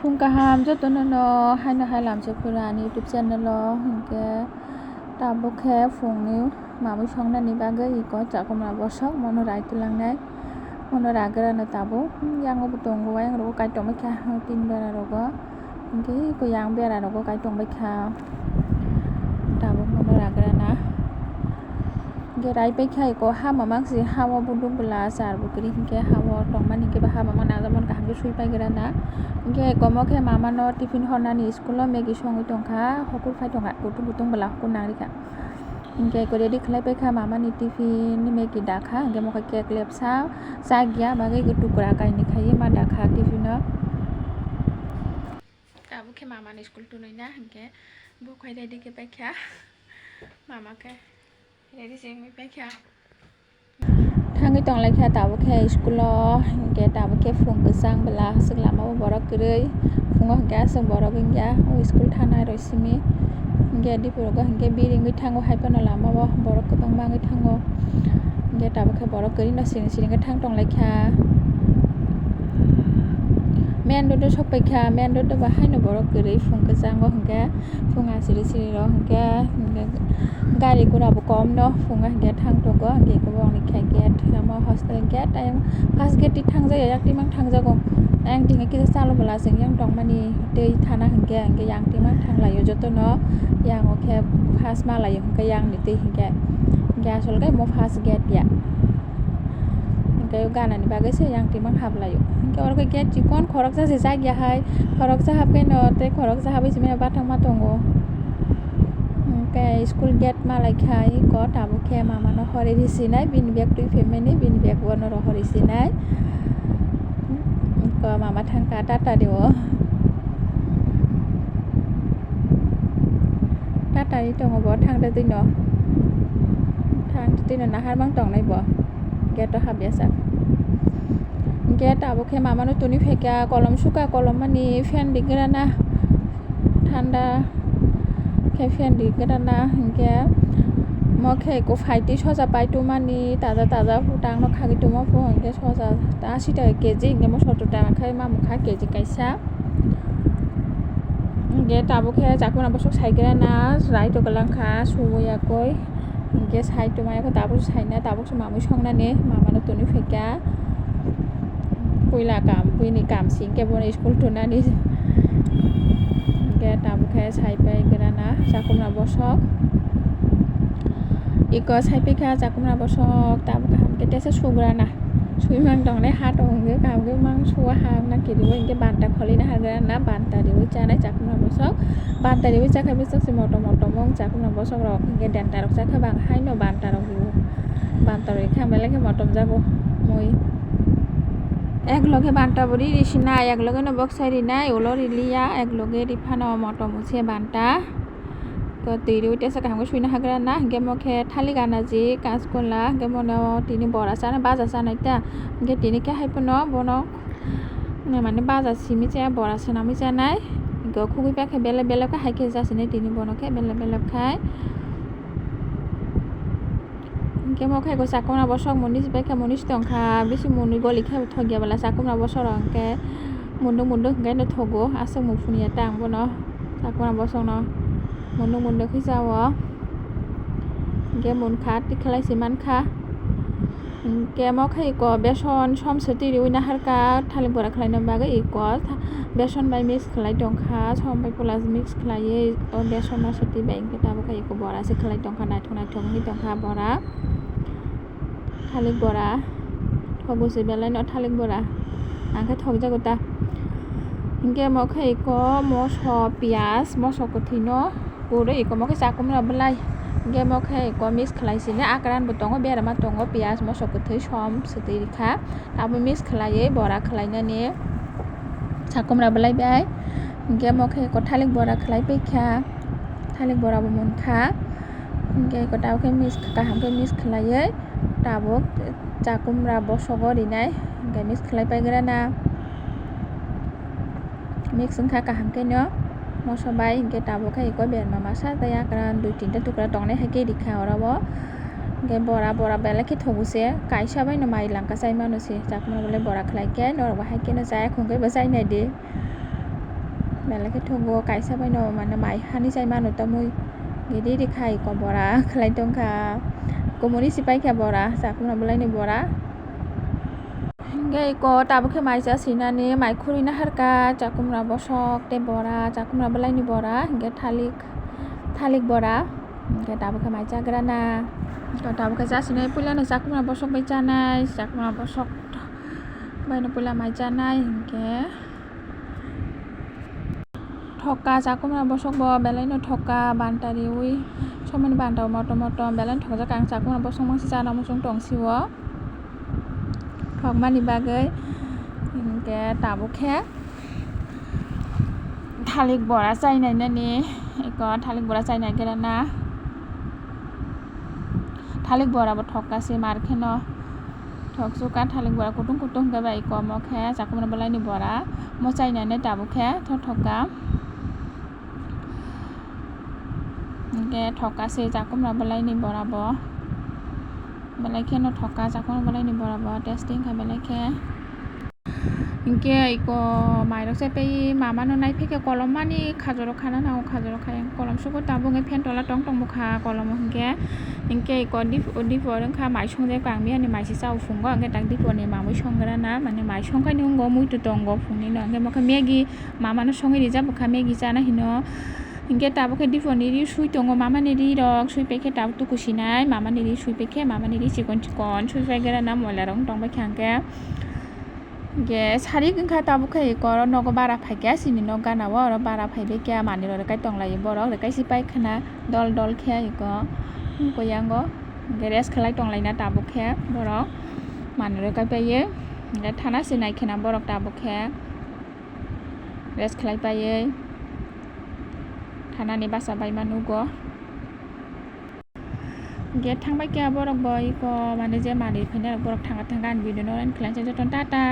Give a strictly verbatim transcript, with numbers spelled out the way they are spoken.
Phung kaham jotono no haino hai lamsok phuru ani YouTube channel o, hinkhe tabuk khe phungni mamui songnani bagwi iko chakomra bosok mono rai twlangnai, mono ragrano tabuk yango bo tongo, ayang rogo kaitor tongbaikha tin bera rogo, hinkhe iko yang bera rogo kaitor tongbaikha. Tabuk mono ragrana. Hinkhe rai paikha iko ha mamang si ha o buduk bwla char bo kwrwi hinkhe ha o tongmani hinkhe ba ha mamang najakmani kaham khe sui paigrana. Hinkhe iko mo khe mama no tiffin hornani school o Maggie songwi tongkha, hokur phai tongkha kutung kutung bwla hokur nang rikha. Hinkhe iko ready khlai paikha mama ni tiffin Maggie dakha, hinkhe mo khe cake lepsa chakya bagwi iko tukra kainwi khaiwi ma dakha tiffin o. Tabuk khe mama ni school tunui na hinkhe bo khai ready khe paikha mama khe ready se wngwi paikha. Thangwi tonglaikha tabuk khe school o hinkhe tabuk khe phung kwchang bwla aswk lama o borok kwrwi phungo hinkhe aswk borok wngya o school thana rw simi hinkhe diphurogo hinkhe biri wngwi thango hai phano lama o borok kwbangma wngwi thango hinkhe tabuk khe borok kwrwi no siring siring khe thang tonglaikha. Main road o sokpaikha, main road o bahaino borok kwrwi phung kwchango hinkhe phung asiri siri rok hinkhe gari gura bo kom no phungo hinkhe thang tongo hinkhe eko bo wngkha gate omo hostel gate ayang first gate twi thang jaya yak twi mang thang jago ayang tini kisa chalo bwla chwng yang tongmani tei thana hinkhe hinkhe yang twi mang thang laio jotono yang o khe first ma laio hinkhe yang ni twi hinkhe hinkhe asol khe omo first gate ya. Hinkhe o ganani bagwi se yang twi mang hap laio. Hinkhe oro khe gate chikon khoroksa se jak ya hai. Khoroksa hap khe no tei khoroksa habwi simi bathang ma tongo. Hinkhe school gate ma lai kha iko tabuk khe mama no horwi rw sinai bini bag twi phaimani bini bag bono rw horwi sinai. Iko mama thang kha tatari o. Tatari tongo bo thang twi no. Thang twi no nahar mang tongnai bo. Gate o hapya sak. Hinkhe tabuk khe mama no toni phaikha kolom sukha kolom mani fan ri grana thanda khe fan ri grana hinkhe mo khe eko phaitwi soja pai tongmani taja taja phuta ang no khagwi tongma pho hinkhe soja ta asi taka kg hinkhe mo sottor taka khe mamukha kg kaisa. Hinkhe tabuk khe chakwrwng bwswk sai grana rai tongwlangkha suwi yakwi. Hinkhe sai tongmani khe tabuk se saina, tabuk se mamwi songnani, mamano toni phaikha. Puila kam, buini kam se hinkhe bono school tunani. Hinkhe tabuk khe sai pai grana chakwrwng bwswk. Iko sai paikha chakwrwng bwswk, tabuk kaham khe tesa sugrana. Swimang tongnai ha tong hwnkhe kaham khe mang suwa ha wngna kiriwi hinkhe banta kholi na ha grana banta riwi chanai chakwrwng bwswk. Banta riwi chakhe bwswk se motom motom wng chakwrwng bwswk rok hinkhe denta rok chakhe bang haino banta rok riwo. Banta rok khe belai khe motom jago mui. Ek loge banta bo ri ri sinai, ek loge no boksai rinai, ulo riliya, ek loge riphano motom se banta. Ko twi riwi tesa kaham khe suina hagra na, hinkhe mo khe thalik anaji, kaskola, hinkhe mono tini bora chana, baja chanai ta, hinkhe tini khe hai phano bono, mane baja simi chaya, bora swnamwi chanai, hinkhe khugui pakhe belep belep khe hai khe jasinai tini bono khe belep belep khai. Hinkhe mo khe eko chakwrwng bwswk monit bai khe monit tongkha, bisi monit goli khe thokya bwla chakwrwng bwswk rok hinkhe munduk munduk hinkhe no thogo, aswk mung phunukya ta ang bono chakwrwng bwswk no munduk munduk khe chao. Hinkhe munkha tikhlai se mankha. Hinkhe mo khe eko beson som se twi riwi naharkha thalik bora khlaina bagwi eko beson bai mix khlai tongkha, som bai pula mix khlaiwi o beson no se twi bai hinkhe tabuk khe eko bora se khlai tongkha naithok naithok wngwi tongkha bora. Thalik bora thogo se belai no thalik bora ang khe thokjago ta. Hinkhe mo khe eko moso piyaj moso kwthwi no. Puro eko mo khe chakwrwng bwlai. Hinkhe mo khe eko mix khlai sini akran bo tongo, berama tongo, piyaj, moso kwthwi, som swtwi rikha. Abo mix khlaiwi bora khlainani chakwrwng bwlai bai. Hinkhe mo khe eko thalik bora khlai paikha. Thalik bora bo munkha. Hinkhe eko tabuk khe mix kaham khe mix khlaiwi tabuk chakwrwng bosogo rinai. Hinkhe mix khlai paigrana. Mix wngkha kaham khe no moso bai hinkhe tabuk khe eko berma masa tei akran dui tinta tukra tongnai hai khe rikha oro o. Hinkhe bora bora belai khe thogo se kaisa bai no mai langkha chai mano se chakwrwng bwlai bora khlai khe norok bo hai khe no chaya khwng khe bo chai nai di. Belai khe thugo, kaisa bai no mane mai hani chai mano tamui. Gidi di khai ko bora khlai tongkha. Kumuni sipai khe bora, chakhumra bwlaini bora. Hingke iko tabuk khe mai cha sinani, mai khurui naharkha, chakhumra bosok tei bora, chakhumra bwlaini bora, hingke thalik, thalik bora, hingke tabuk khe mai chagrana. Iko tabuk khe cha sinai, puilano chakhumra bosok bai chanai, chakhumra bosok baino puila mai chanai, hingke. Thokka chakhumra bosok bo belaino thokka banta riui somani banta o motom motom belaino thokjak ang chakhumra bosok mangsi chana muchung tong sio thokmani bagwi. Hinkhe tabuk khe thalik bora chainai nani eko thalik bora chainai gera na. Thalik bora bo thokka se mar kheno. Thok suka thalik bora kutung kutung hwnkhe bai komo khe chakhumra bwlaini bora mo chainani tabuk khe thok thokka. Hwnkhe thokka se chakhumra bwlaini bora bo. Belai kheno thokka chakhumra bwlaini bora bo testing kha belai khe. Hinkhe iko mairok se tei mama no naiphai khe kolom mani khajoro khana nango, khajoro khai kolom sugo tabuk wngwi phen tola tong tong bwkha kolomo hinkhe. Hinkhe iko dip-, dipor wngkha mai songjak pang biyani mai se chao phungo hinkhe tak dipor ni mamui songrana mane mai songkhaini wngkha muitu tongo phungni no hinkhe bokhe Maggie mama no songwi rijak bwkha Maggie chana hino. Hinkhe tabuk khe dipor ni ri sui tongo mama ni ri rok sui paikhe tabuk tuku sinai mama ni ri sui paikhe mama ni ri chikon chikon sui paigrana moila rok wng tong baikha hinkhe. Hinkhe sarik wngkha tabuk khe iko oro nogo bara phaikha chini nok gana o oro bara phaibaikha manwi rok rwkai tonglaio borok rwkai se paikhwna dol dol khe iko wngkha yango hinkhe rest khlai tonglaina tabuk khe borok manwi rwkai paiwi hinkhe thana se naikhwna borok tabuk khe rest khlai paiwi thanani basa baima nugo. Gate thangbai khe borok bo iko mane je manwi phainai rok borok thanga thanga ani video no end khlainai jotono tata.